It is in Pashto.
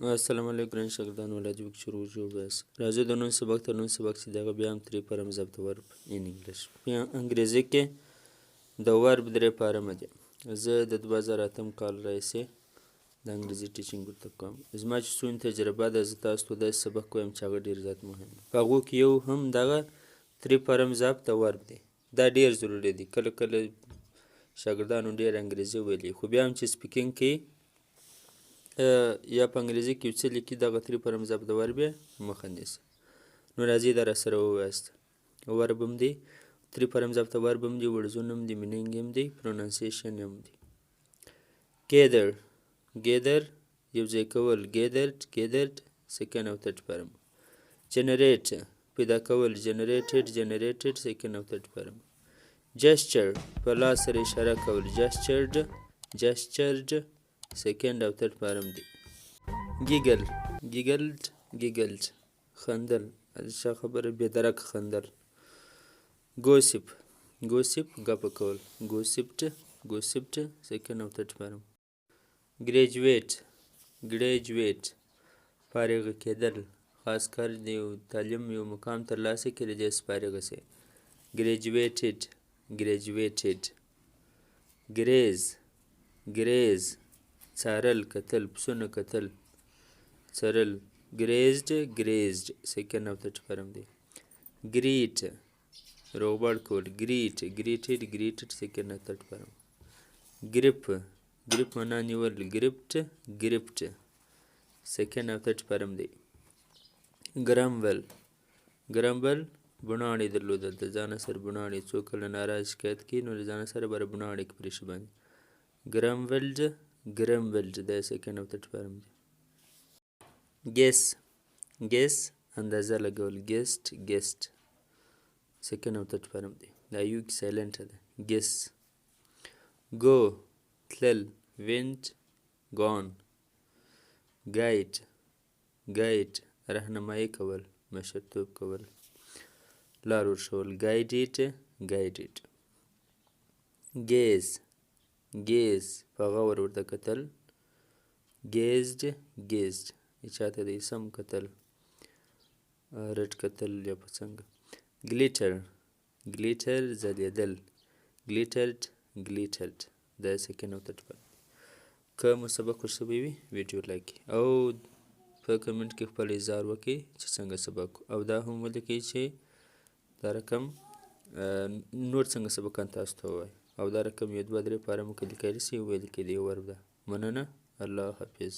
السلام علیکم ګران شاګردانو، الله دې وکړي چې روغ جوړ یاست. راځئ د نن سبق ته. نن سبق چې دغه بیا هم three forms of the verb in English. په انګریزي کې د verb درې فارمه دي. زه د 2008 کال راهیسې د انګریزي teaching ورته کوم. زما چې څونه تجربه ده، زه تاسو ته داسې سبق وایم چې هغه ډېر زیات مهم دی. په هغو کې یو هم دغه three forms of the verb دی. دا ډېر ضروري دی. کله کله شاګردانو ډېر انګریزي ویلي، خو بیا هم چې speaking کوي یا په انګریزي کې یو څه لیکي، دغه three forms of the verb یې مخه نیسي. نو راځئ دا راسره ووایاست. Verb هم دی، three forms of the verb هم دی، words ونه هم دي، meaning هم دی، pronunciation هم دی. Gather, gather یو ځای کول، gathered, gathered، second او third form. Generate پیدا کول، generated, generated، second او third form. Gesture په لاس سره اشاره کول، gestured, gestured، second او third form دی. Giggle, giggled, giggled خندل، د چا خبره بې درکه خندل. Gossip, gossip ګپه کول، gossiped, gossiped، second او third form. Graduate, graduate فارغ کېدل، خاص کر د یو تعلیم یو مقام ترلاسه کړي، له دې فارغ شي، graduated, graduated. Graze, graze څارل، کتل، پسونه کتل، څرل، grazed, grazed، second او third form دی. Greet روغبړ کول، greet, greeted, greeted، second او third form. Grip, grip معنا نیول، gripped, gripped، second او third form دی. Grumble, grumble بڼاړې درلودل، د ځانه سره بڼاړې. څوک کله ناراض شکایت کوي، نو له ځانه سره بره بڼاړې کوي پرې باندې. Grumbled, grumbled دا second او third form دی. Guess, guess اندازه لګول، guessed, guessed، second او third form دی. دا U کې silent ده، guess. Go تلل، went, gone. Guide, guide رهنمایي کول، مشرتوب کول، لار ورښول، guided, guided. Gaze, gaze په غور ورته کتل، gazed, gazed چاته دی سم کتل، رټ کتل یا په څنګه. Glitter, glitter ځلیدل، glittered, glittered دا second او third form. که مو سبق خوښ شوی وي، ویډیو like او په comment کې خپل اظهار وکړئ چې څنګه سبق، او دا هم ولیکئ چې دا رقم نور څنګه سبقان تاسو ته ووایي، او دا رقم یو دوه درې فارمو کې لیکلی شي، ولیکئ. د یو verb ده. مننه، الله حافظ.